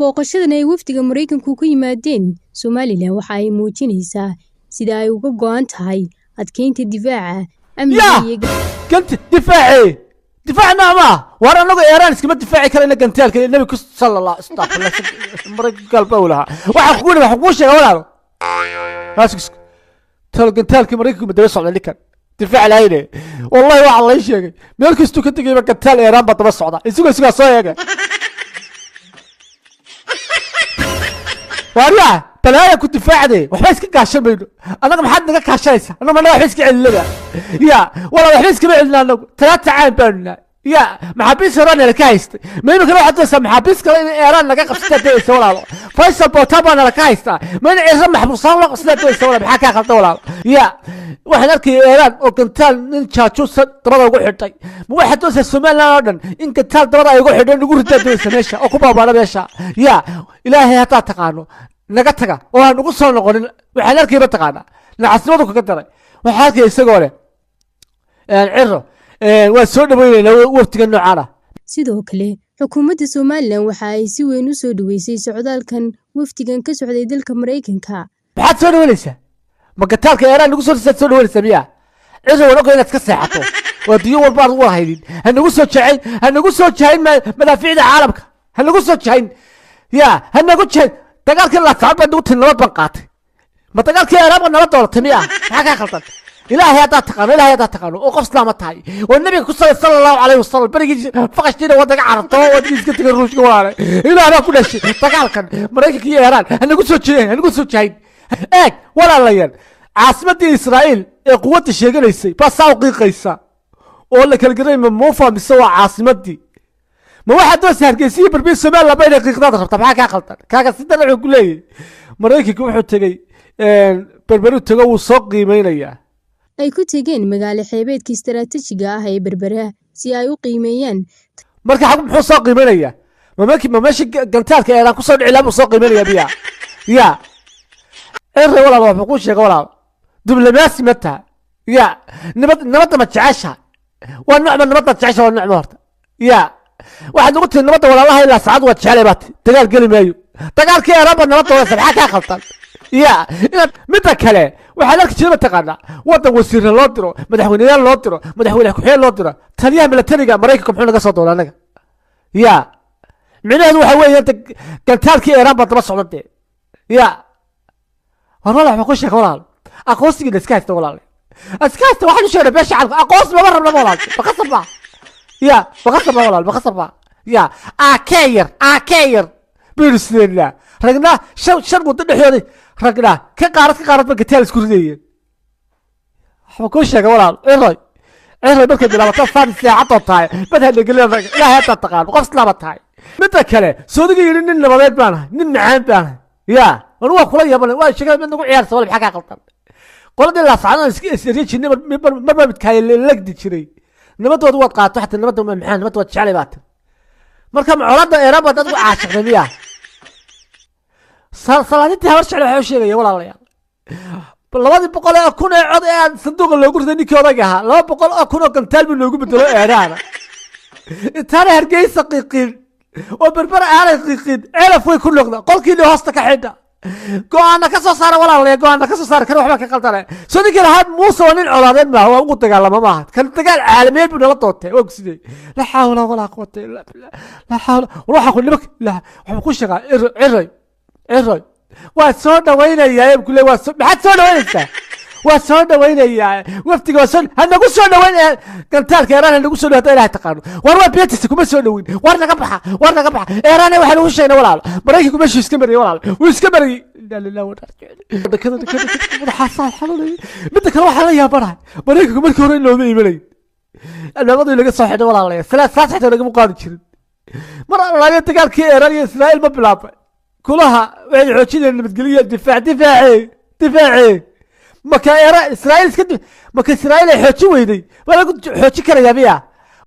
Booqashadan ay wafdiga Maraykanku ku yimaadeen Somalilan waxa ay muujinaysaa sida ay uga go'an tahay adkeynta difaaca amniga iyo Gant difaaci, difaac nooc ma waar? Anagu Iiraan iskama difaaci karayna gantaalka Nebi ku sala Allah, astaqfirullah, Maraykanka galba uu lahaa. Waxaan kugu waxaan kuu sheega, walaalo, talo gantaalkii Maraykanku ma daba socda ninkan difaac lahayne? Wallahi waxaa lay sheegay meel kastuu ka tegayba gantaal Iiraan baa daba socda. Isugaa soo eega waaryaa, balaaya ku difaacde. Waxba iska gaashan mayno annaga. Maxaad naga kaashanaysa? Annaga mannaga waxba iska celinaba ya walaa, waxba iskama celina annagu. Talaata caan baanu nahay ya. Maxaabiis horaan nala ka haystay, ma imikana waxaad doonaysaa maxaabiis kale in Eeraan naga qabsataa doonaysa, walaalo? Faysal Bootaan baa nala ka haystaa, ma in Ciise maxbuusaan loo qabsataa doonaysa, walaal? Maxaa kaa qaldan, walaalo? Ya waxaan arkaya Eeraan oo gantaal nin jaajuusa dabada ugu xidhay. Ma waxaad doonaysaa Somaliland oo dhan in gantaal dabada ay ugu xidho nagu ridaa doonaysa meesha oo ku baabaana meesha? Ya Ilaahay haddaad taqaano, naga taga oo aan ugu soo noqonin. Waxaan arkaya, mataqaanaa, nacasnimadu kaga daray, waxaan arkaya isagoo leh Ciro waan soo dhaweynaynaa waftiga noocaan ah. Sidoo kale, xukuumadda Somalilan waxa ay si weyn u soo dhaweysay socdaalkan wafdigan ka socday dalka Maraykanka. Maxaad soo dhaweynaysaa? Ma gantaalka Eeraan nagu soo risaad soo dhaweynaysaa miya? Ciro, waan ogoy inaad iska seexato oo adduunyo walba aan ugu haynin. Ha nagu soo jacayn, ha nagu soo jahayn madaafiicda caalamka, ha nagu soo jahayn ya, ha nagu jahayn. Dagaalkii Laasacad baa nagu tiri nabad baan qaatay, ma dagaalkii Eeraan baa nala dooratay miya? Maxaa kaa khaldan? Ilaahay haddaad taqaano, Ilaahay haddaad taqaano oo qof islaama tahay oo Nabiga ku salay sala Allahu calayhi wasalam, berigii faqashtiina wadaga cararto oo wadigii iska tegay Ruushka, walaale, Ilaah baa ku dhashay. Dagaalkan Maraykanka iyo Eeraan ha nagu soo jeehin, ha nagu soo jahayn. Eeg walaalayaal, caasimaddii Israa'iil ee quwadda sheeganaysay baa saa u qiiqaysa oo la kala garanay ma muufa mise waa caasimaddii. Ma waxaad doonaysaa Hargeysa iyo Berbiin Somaliland ba inay qiiqdaad rabta? Maxaa kaa khaldan? Kaaga si daran wuxuu ku leeyahay Maraykanka wuxuu tegey Berberu tego, wuu soo qiimeynayaa. Ay ku tegeen magaalo xeebeedka istaraatiijiga ah ee Berbera si ay u qiimeeyaan. Marka xagu muxuu soo qiimeynayaa? Ma ma meeshii gantaalka Eeraan kusoo dhici lahaa buu soo qiimeynaya miya? Ya Cire, walaal, wuxuu kuu sheegay, walaal, diblomaasi ma taha ya. Nabad, nabadda ma jecesha? Waa nocma nabadda jecesha? Waa nocma horta? Ya waxaad ugu tiri nabadda walaalaha ilaa saacad waa jecelay baati, dagaal geli maayo. Dagaalkii Eeraan baa nabadda wadaysa, maxaa kaa khaldan? Ya inaad midda kale waxaad arki jiray, mataqaanaa, waddan wasiirra loo diro, madaxweyneyaal loo diro, madaxweyne ku-xigeen loo diro, taliyaha milatariga Maraykanka muxuu naga soo doona annaga? Ya micnaheedu waxa weeye gantaalkii Eeraan baa daba socda dee. Ya war walaal, waxaa ku sheega, walaal, aqoonsigiina iska haysta, walaal, iska haysta. Waxaan u sheegnay beesha caalamka aqoonsi mama rabna, walaal. Maqasab ba ya, maqasab ba, walaal, maqasab ba ya. Aakee yar, aakee yar baynu sideennaa ragna shan waddo dhexdooda, ragna ka qaarad ka qaarad ba gantaal isku ridayeen. Waxba kuu sheega, walaal, Ciroy, Ciroy, markay bilaabato saad seexadoo tahay madhana gelin rag. Ilaahay haddaad taqaano, qof islaama tahay. Midda kale, soodiga yidhi nin nabadeed baan ahay, nin macaan baan ahay. Ya anu waa kula yaabana, waa sheekada mid nagu ciyaarsa, wala maxaa kaa qaldan? Qoladii Laascanood iska iseriye jirnay marba midkaay lagdi jiray, nabadooda waad qaato, xataa nabadda waa maxaa, nabadda waad jeclay baa tir. Marka ma colada Eeraan baad adigu caashiqday miya? Salaadintii Habar Jecel waxaa u sheegaya, walaalayaal, 200,000 ee cod ee aan sanduuqa loogu riday ninkii odayga ahaa, 200,000 oo gantaal buu noogu bedelo Eeraana. Intaana Hargeysa qiiqin oo Berber aanay qiiqin, Ceelaf way ku noqda, qolkiina hoosta ka xidha, go-aana ka soo saara, walaalayaal, go-aana ka soo saara. Kan waxba ka qaldane soo ninkii lahaa Muuse waa nin colaadeed maaha, waa ugu dagaalama maaha. Kan dagaal caalamiyeed buu nala doontay, waa kusidee? La xawla walaa quwata illa billah, la xawla. War waxaa ku nimanka la waxaan ku sheegaa, Ciroy, Ciroy waa soo dhawaynayaa kule, waa soo, maxaad soo dhawaynaysaa? Waa soo dhawaynayaa waftiga, waa soo, ha nagu soo dhawayn gantaalka Eeraan, ha nagu soo dhawayn. Ilahay taqaano, war waa beetisa, kuma soo dhaweyn. War naga baxa, war naga baxa Eeraan. Waxaan ugu sheegnay, walaal, Maraykanku meeshuu iska mariyay, walaal, wuu iska mariyay. Inna lillahi wa inna ilaihi. Dhakada, dhakada, madaxaasaa xanuunaya. Midda kale waxaa la yaabanahay, Maraykanku markii hore looma imanayn, albaabadii laga soo xidhay, walaalayaal, salaad xitaa lagama qaadi jirin. Mar allaaliya dagaalkii Eeraan iyo Israa'iil ma bilaabay kulaha waxay xoojinayeen nabadgelyo, difaac, difaace, difaace. Marka Eera Israa'iil iska, marka Israa'iil ay xoojin weyday waa lagu xoojin karayaa miya?